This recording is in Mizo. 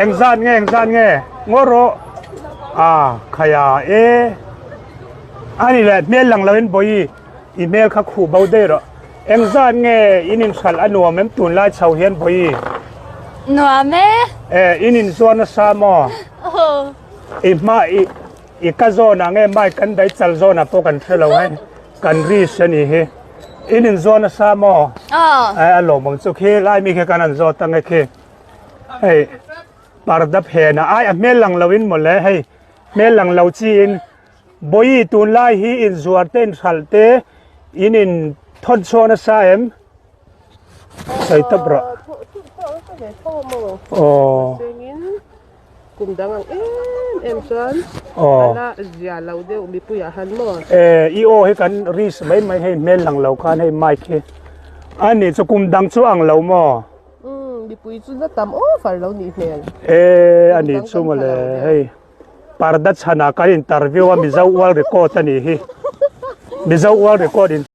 Engzat nge engzat nge ngaw rawh a khaia e ani le hmel lang lo in bawi i hmel kha khuh bo daih rawh engzat nge in in hralh a nuam em tunlai chho hian bawi Nuam e. E in in zuar nasa maw? I hma i i ka zawn ah nge mic kan daih chal zawn ah pawh kan hre lo hei kan ri se ni hi in in zuar nasa maw? Aw. E a lawmawm chu khi lai mi khi kan han zawt ang e khi hei parda phen ah ai a hmel lang lo in mawle hei hmel lang lo chi in Bawi tunlai hi in zuar te in hralh te in in thawn chhuak nasa em? Sawi tawp rawh. Aw. Kum dang ang em em chuan Aw. ala zia lo deuh mipuiah han maw. Eh i aw hi kan ris mai mai hei hmel lang lo khan hei mic hi a ni chu kum dang chu ang lo maw. Umm mipui chu na tam over lo nih hmel. Eh a ni chu mawle hei parda chhanah kan interview a Mizo world record a nih hi Mizo world record in.